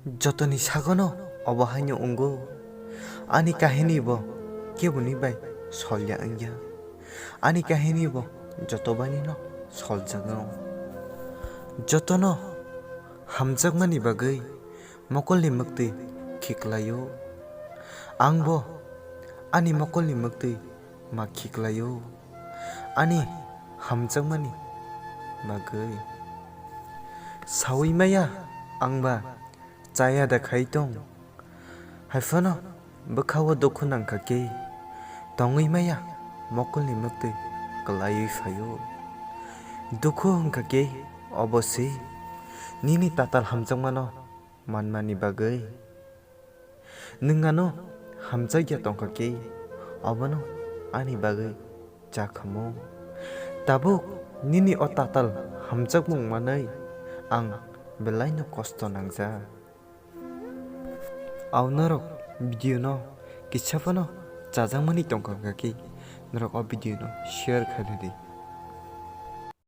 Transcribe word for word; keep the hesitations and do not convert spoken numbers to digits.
Jotoni sagono obo haino wngo. Ani kahini bo keboni bai solya wngya. Ani kahini bo joto bainino soljago. Jotono hamjakmani bagwi mokolni mwktwi khiklaio. Ang bo ani mokolni mwktwi ma khiklaio. Ani hamjakmani bagwi. Saui maya ang ba chaya da khai tong. Haiphano bwkhao dukhu nangkha khe tongwi maya mokolni mwktwi kwlaiwi phaio. Dukhu wngkha khe obo se nini tatal hamjakmano manmani bagwi. Nwng ano hamjakya tongkha khe obono ani bagwi cha khamu. Tabuk nini o tatal hamjakmung manwi ang belaino kosto nangjak. Au norok video no kisa phano chajakmani tongkha khe norok o video no share khaidi.